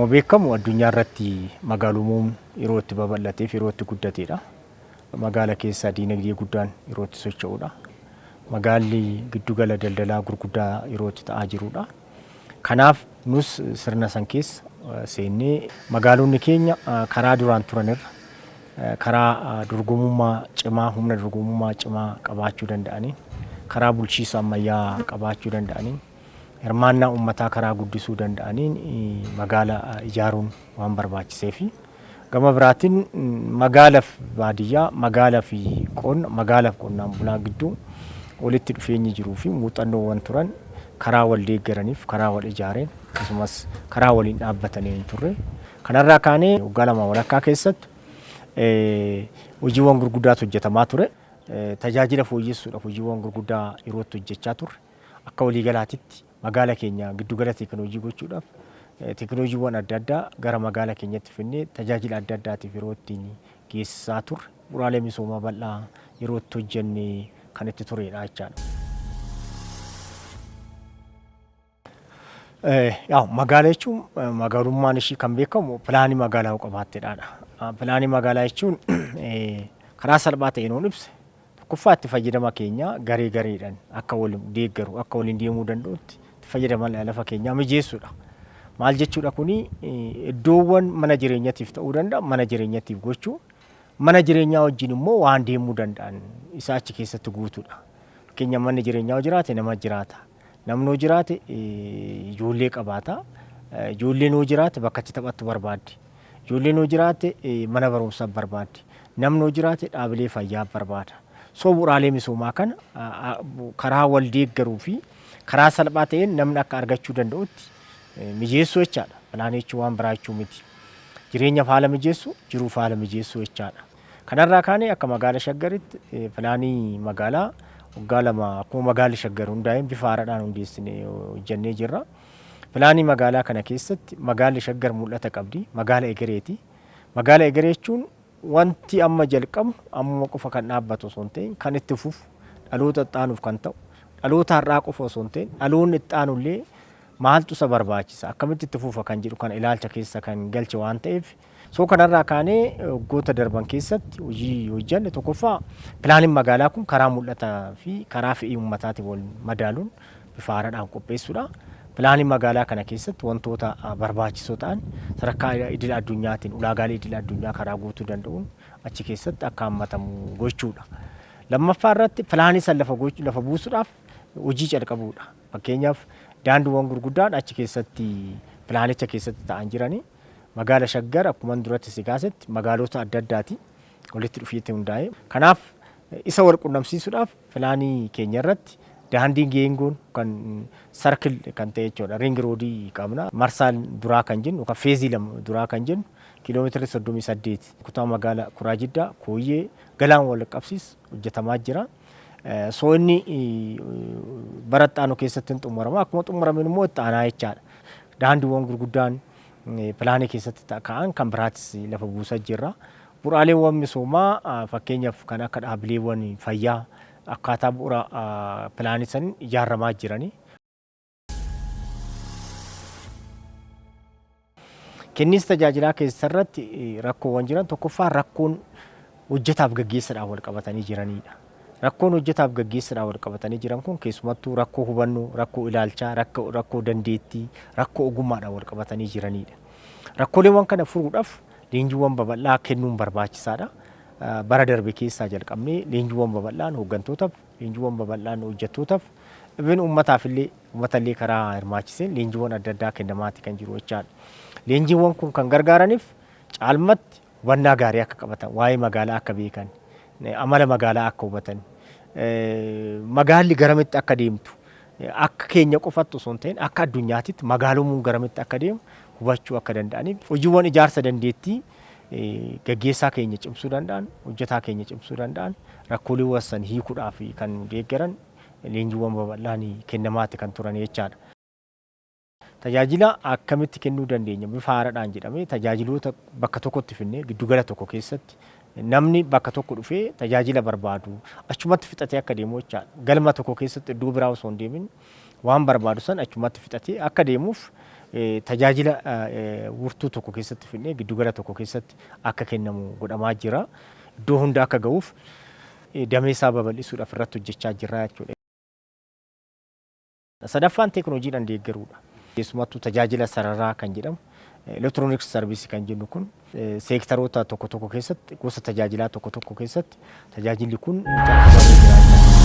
Akkuma beekamu addunyaa irratti magaalomuun yeroo itti babal'atee fi yeroo itti guddateedha. Magaala keessaa diinagdee guddaan yeroo itti socho'uudha. Magaalli giddugala daldalaa gurguddaa yeroo itti ta'aa jiruudha. Kanaaf nus sirna san keessa seennee magaalonni keenya karaa duraan turan irra karaa dorgomummaa cimaa, humna dorgomummaa cimaa qabaachuu danda'aniin, karaa bulchiinsa ammayyaa qabaachuu danda'aniin, hirmaannaa uummataa karaa guddisuu danda'aniin magaala ijaaruun waan barbaachiseefi. Gama biraatiin magaalaaf baadiyyaa, magaalaa fi qonna, magaalaaf qonnaan bulaa gidduu walitti dhufeenyi jiruu fi muuxannoowwan turan karaa wal deeggaraniif, karaa wal ijaareen, akkasumas karaa waliin dhaabbatanii hin turre. Kanarraa kaanee waggaa 2 walakkaa keessatti hojiiwwan gurguddaatu hojjetamaa ture. Tajaajila fooyyessuudhaaf hojiiwwan gurguddaa yeroo itti hojjechaa turre. Akka waliigalaatitti magaala keenya giddugala teekinooloojii gochuudhaaf teekinooloojiiwwan adda addaa gara magaala keenyatti finnee tajaajila adda addaatiif yeroo ittiin geessisaa turre, bu'uuraalee misoomaa bal'aa yeroo itti hojjenne kan itti turedha jechaadha. Yaa magaala jechuun magaalummaan ishii kan beekamu pilaanii magaalaa yoo qabaattedha. Pilaanii magaalaa jechuun karaa salphaa ta'een yoon ibse, tokkoffaa itti fayyadama keenya garee gareedhaan akka wal deeggaru, akka waliin deemuu danda'utti itti fayyadama lafa keenyaa mijeessuudha. Maal jechuudha kuni? Iddoowwan mana jireenyatiif ta'uu danda'a, mana jireenyatiif gochuu, mana jireenyaa wajjin immoo waan deemuu danda'an isa achi keessatti guutuudha. Fakkeenya, manni jireenyaa yoo jiraate nama jiraata. Namni yoo jiraate ijoollee qabaata. Ijoolleen yoo jiraate bakka itti taphattu barbaaddi. Ijoolleen yoo jiraate mana barumsaa barbaaddi. Namni yoo jiraate dhaabilee fayyaa barbaada. So bu'uuraalee misoomaa kana karaa wal deeggaruu fi karaa salphaa ta'een namni akka argachuu danda'utti mijeessuu jechaadha. Pilaanii jechuun waan biraa jechuu miti. Jireenyaaf haala mijeessuu, jiruuf haala mijeessuu jechaadha. Kanarraa kaanee akka magaala Shaggaritti pilaanii magaalaa waggaa 2 akkuma magaalli Shaggar hundaa'een bifa haaraadhaan hundeessine hojjennee jirra. Pilaanii magaalaa kana keessatti magaalli Shaggar mul'ata qabdi. Magaala egereeti. Magaala egeree jechuun wanti amma jalqabnu ammuma qofa kan dhaabbatu osoo hin ta'in, kan itti fufu, dhaloota itti aanuuf kan ta'u, dhaloota har'aa qofa osoo hin ta'in dhaloonni itti aanullee maaltu isa barbaachisa, akkamitti itti fufa kan jedhu kana ilaalcha keessa kan galche waan ta'eef. So kanarraa kaanee waggoota darban keessatti hojii hojjanne, tokkoffaa pilaaniin magaalaa kun karaa mul'ataa fi karaa fedhii uummataatiin wal madaaluun bifa haaraadhaan qopheessuudha. Pilaanii magaalaa kana keessatti wantoota barbaachisoo ta'an sadarkaa idil addunyaatiin ulaagaalee idil addunyaa karaa guutuu danda'uun achi keessatti akka hammatamu gochuudha. Lammaffaa irratti pilaanii san lafa buusuudhaaf hojii calqabuudha. Fakkeenyaaf, daandiiwwan gurguddaan achi keessatti pilaanicha keessatti ta'an jiranii. Magaala Shaggar akkuma duratti si kaasetti magaalota adda addaati walitti dhufeetti hundaa'e. Kanaaf isa wal qunnamsiisuudhaaf pilaanii keenya irratti daandiin geengoon kan circle kan ta'e jechuudha. Ring roadii qabna. Marsaan duraa kan jennu yookaan feezii 2 duraa kan jennu kiiloomeetira 38 kutaa magaala Kuraa Jiddaa, Kooyyee, Galaan wal qabsiis hojjetamaa jira. So inni bara itti aanu keessatti hin xumurama. Akkuma xumurameen immoo itti aanaa jechaadha. Daandiiwwan gurguddaan pilaanii keessatti ka'an kan biraatis lafa buusaa jirra. Bu'uuraaleewwan misoomaa, fakkeenyaaf kan akka dhaabbileewwan fayyaa, akkaataa bu'uura pilaanii san ijaaramaa jirani. Kenniinsa tajaajilaa keessarratti rakkoowwan jiran, tokkoffaa rakkoon hojjetaaf gaggeessaadhaan wal qabatanii jiranidha. Rakkoon hojjetaaf gaggeessaadhaan wal qabatanii jiran kun keessumattuu rakkoo hubannoo, rakkoo ilaalchaa, rakkoo dandeettii, rakkoo ogummaadhaan wal qabatanii jiranidha. Rakkooleewwan kana furuudhaaf leenjiiwwan babal'aa kennuun barbaachisaadha. Bara darbe keessaa jalqabnee leenjiiwwan babal'aan hooggantootaaf, leenjiiwwan babal'aan hojjettootaaf, even uummataaf illee, uummata illee karaa hirmaachiseen leenjiiwwan adda addaa kennamaati kan jiru jechaadha. Leenjiiwwan kun kan gargaaraniif caalmatti hubannaa gaarii akka qabatan, waa'ee magaalaa akka beekan, amala magaalaa akka hubatan, magaalli garamitti akka deemtu, akka keenya qofatti osoo hin ta'in akka addunyaatitti magaalomuun garamitti akka deemu hubachuu akka danda'aniif hojiiwwan ijaarsa dandeettii gaggeessaa keenya cimsuu danda'an, hojjetaa keenya cimsuu danda'an, rakkoolee san hiikuudhaaf kan deeggaran leenjiiwwan babal'aan kennamaati kan turan jechaadha. Tajaajila akkamitti kennuu dandeenya bifa haaraadhaan jedhamee tajaajiloota bakka tokkotti finnee giddugala tokko keessatti namni bakka tokko dhufee tajaajila barbaadu achumatti fixatee akka deemu jechaadha. Galma tokko keessatti iddoo biraa osoo hin deemin waan barbaadu san achumatti fixatee akka deemuuf Tajaajila wirtuu tokko keessatti fidnee giddugala tokko keessatti akka kennamu godhamaa jira. Iddoo hunda akka ga'uuf damee isaa babal'isuudhaaf irratti hojjechaa jirra jechuudha. Sadaffaan teekinooloojiidhaan deeggaruudha. Keessumattuu tajaajila sararaa kan jedhamu, electronics service kan jennu kun, seektaroota tokko tokko keessatti, gosa tajaajilaa tokko tokko keessatti tajaajilli kun jalqabamee jiraachaa.